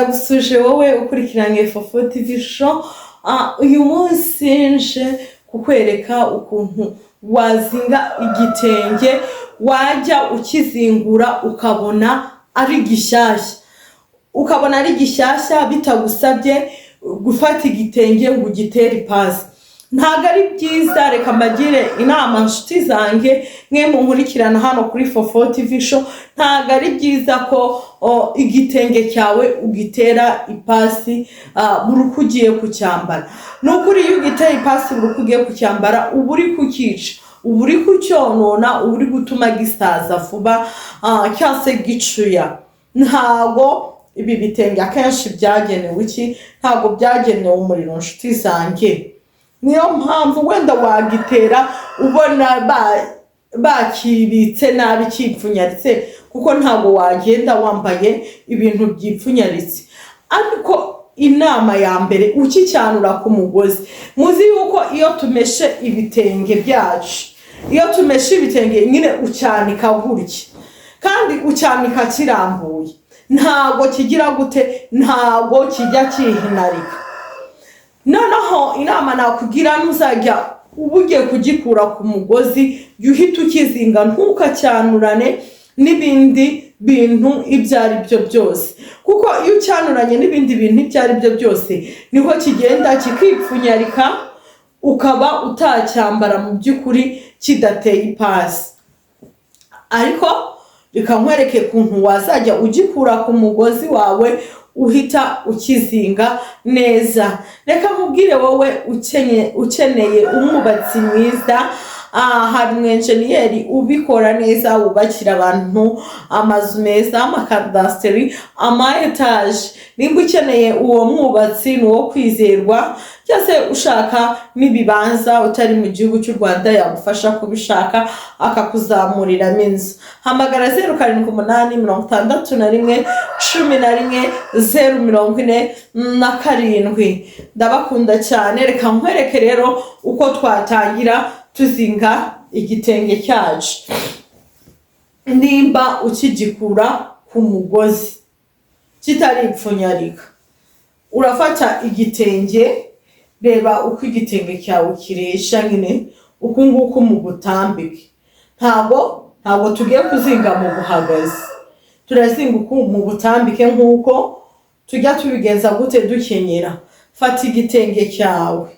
Ndagusuje wowe ukurikiranye Fofo TV Show. Uyu munsi nje kukwereka ukuntu wazinga igitenge, wajya ukizingura ukabona ari gishyashya, ukabona ari gishyashya bitagusabye gufata igitenge ngo ugitere ipasi. Ntabwo ari byiza. Reka mbagire inama, nshuti zanjye mwe munkurikirana hano kuri Fofo TV Show, ntabwo ari byiza ko igitenge cyawe ugitera ipasi buri uko ugiye kucyambara. Ni ukuri, iyo ugiteye ipasi buri uko ugiye kucyambara, uba uri kucyica, uba uri kucyonona, uba uri gutuma gisaza vuba cyangwa se gicuya. Ntabwo ibi bitenge akenshi byagenewe iki? Ntabwo byagenewe umuriro, nshuti zanjye. Niyo mpamvu wenda wagitera ubona bakibitse nabi, cyipfunyaritse, kuko ntabwo wagenda wambaye ibintu byipfunyaritse. Ariko inama ya mbere, ukicyanura ku mugozi, muzi yuko iyo tumeshe ibitenge byacu, iyo tumeshe ibitenge nyine ucyanika gutya, kandi ucyanika kirambuye, ntabwo kigira gute? Ntabwo kijya kihinarika. Noneho inama nakugira, ntuzajya uba ugiye kugikura ku mugozi, jya uhita ukizinga, ntukacyanurane n'ibindi bintu ibyo ari byo byose, kuko iyo ucyanuranye n'ibindi bintu ibyo ari byo byose, niho kigenda kikipfunyarika, ukaba utacyambara mu by'ukuri kidateye ipasi. Ariko reka nkwereke ukuntu wazajya ugikura ku mugozi wawe uhita ukizinga neza. Reka nkubwire, wowe ukeneye umwubatsi mwiza, hari umwenjeniyeri ubikora neza, wubakira abantu amazu meza, amakadasiteri, ama etaje. Nimba ukeneye uwo mwubatsi, ni uwo kwizerwa, cyangwa se ushaka n'ibibanza utari mu gihugu cy'u Rwanda, yagufasha kubishaka akakuzamuriramo inzu. Hamagara 0786 110 47. Ndabakunda cyane. Reka nkwereke rero uko twatangira tuzinga igitenge cyacu nimba ukigikura ku mugozi kitaripfunyarika. Urafata igitenge, reba uko igitenge cyawe kiresha nyine, uku nguku mu butambike. Ntabwo tugiye kuzinga mu buhagaze, turazinga uku mu butambike nk'uko tujya tubigenza gute dukenyera. Fata igitenge cyawe.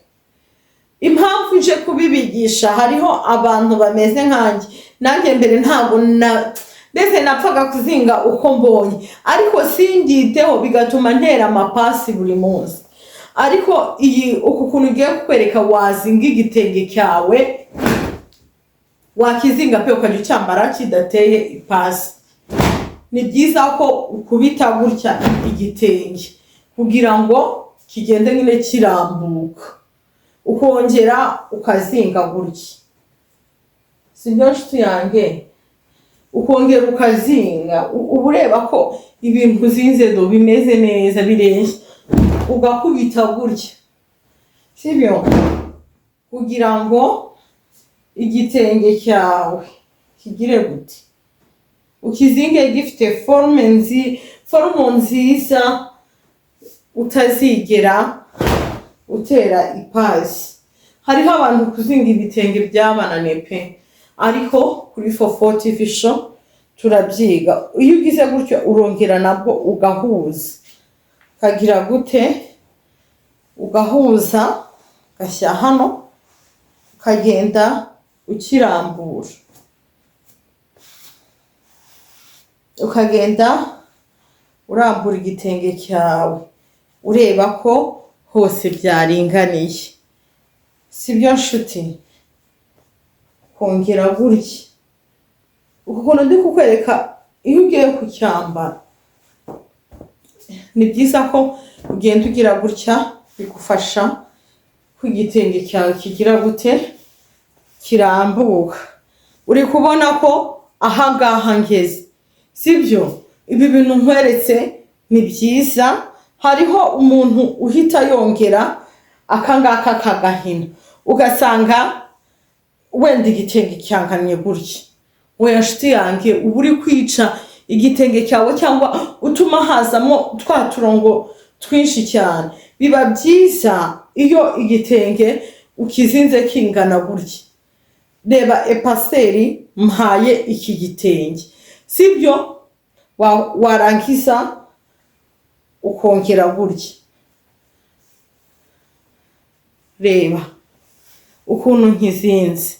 Impamvu nje kubibigisha, hariho abantu bameze nkanjye. Nanjye mbere ntabwo na mbese napfaga kuzinga uko mbonye, ariko simbyiteho, bigatuma ntera amapasi buri munsi. Ariko iyi uku kuntu ugiye kukwereka wazinga igitenge cyawe, wakizinga pe, ukajya ucyambara kidateye ipasi. Ni byiza ko ukubita gutya igitenge kugira ngo kigende nyine kirambuka, ukongera ukazinga gutya, sibyo nshuti yanjye? Ukongera ukazinga, uba ureba ko ibintu uzinze do bimeze neza, bireshya, ugakubita gutya, sibyo? Kugira ngo igitenge cyawe kigire gute? Ukizinge gifite forme nziza, utazigera utera ipasi. Hariho abantu kuzinga ibitenge byabananiye pe, ariko kuri Fofo TV Show turabyiga. Iyo ugize gutyo, urongera nabwo ugahuza, ukagira gute? Ugahuza, ugashyira hano, ukagenda ukirambura, ukagenda urambura igitenge cyawe, ureba ko hose byaringaniye, sibyo nshuti? Kongera gutya, uku kuntu ndi kukwereka, iyo ugiye kucyambara ni byiza ko ugenda ugira gutya, bigufasha ko igitenge cyawe kigira gute? Kirambuka. Uri kubona ko ahangaha ngeze, sibyo? Ibi bintu nkweretse ni byiza. Hariho umuntu uhita yongera akangaka kagahina, ugasanga wenda igitenge cyangannye gutya. Weya nshuti yanjye, uba uri kwica. igitenge cyawe cyangwa utuma hazamo twa turongo twinshi cyane. Biba byiza iyo igitenge ukizinze kingana gutya. Reba épaisseur mpaye iki gitenge, sibyo? Warangiza ukongera gutya. Reba ukuntu nkizinze.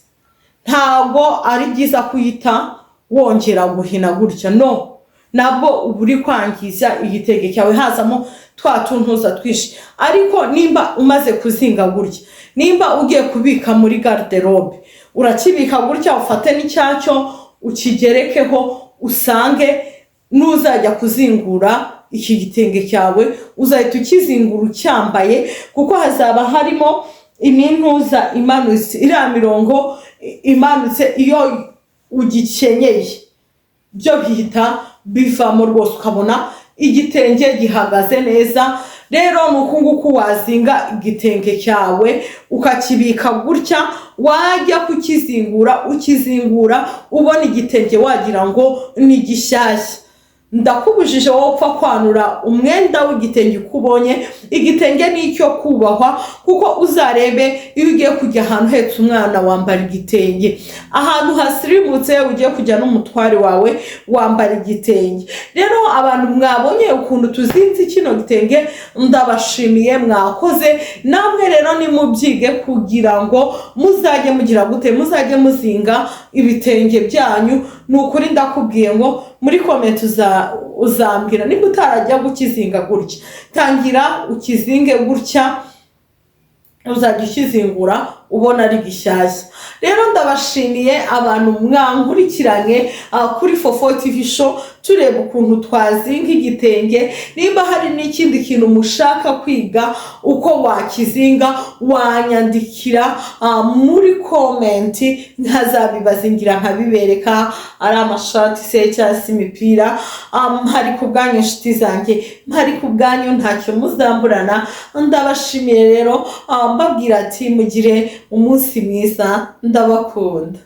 Ntabwo ari byiza kuyita wongera guhina gutya, no nabwo uba uri kwangiza igitenge cyawe, hazamo twa tuntuza twinshi. Ariko nimba umaze kuzinga gutya, nimba ugiye kubika muri garde-robe, urakibika gutya, ufate n'icyacyo ukigerekeho, usange nuzajya kuzingura iki gitenge cyawe uzahita ukizingura ucyambaye, kuko hazaba harimo imintuza imanutse, iriya mirongo imanutse. Iyo ugikenyeye byo bihita bivamo rwose, ukabona igitenge gihagaze neza. Rero ni uku nguku wazinga igitenge cyawe, ukakibika gutya, wajya kukizingura ukizingura ubona igitenge wagira ngo ni gishyashya. Ndakubujije wowe upfa kwanura umwenda w'igitenge uko ubonye. Igitenge ni icyo kubahwa, kuko uzarebe iyo ugiye kujya ahantu uhetse umwana wambara igitenge, ahantu hasirimutse ugiye kujya n'umutware wawe wambara igitenge. Rero abantu mwabonye ukuntu tuzinze kino gitenge, ndabashimiye, mwakoze. Namwe rero nimubyige kugira ngo muzajye mugira gute, muzajye muzinga ibitenge byanyu. Ni ukuri ndakubwiye ngo muri comment uzambwira niba utarajya gukizinga gutya. Tangira ukizinge gutya, uzajya ukizingura ubona ari gishyashya. Rero ndabashimiye abantu mwankurikiranye kuri Fofo TV Show, tureba ukuntu twazinga igitenge. Nimba hari n'ikindi kintu mushaka kwiga uko wakizinga, wanyandikira muri comment, nkazabibazingira nkabibereka, ari amashati se cyangwa se imipira. Mpari ku bwanyu, inshuti zanjye, mpari ku bwanyu, ntacyo muzamburana. Ndabashimiye rero, mbabwira ati mugire umunsi mwiza, ndabakunda.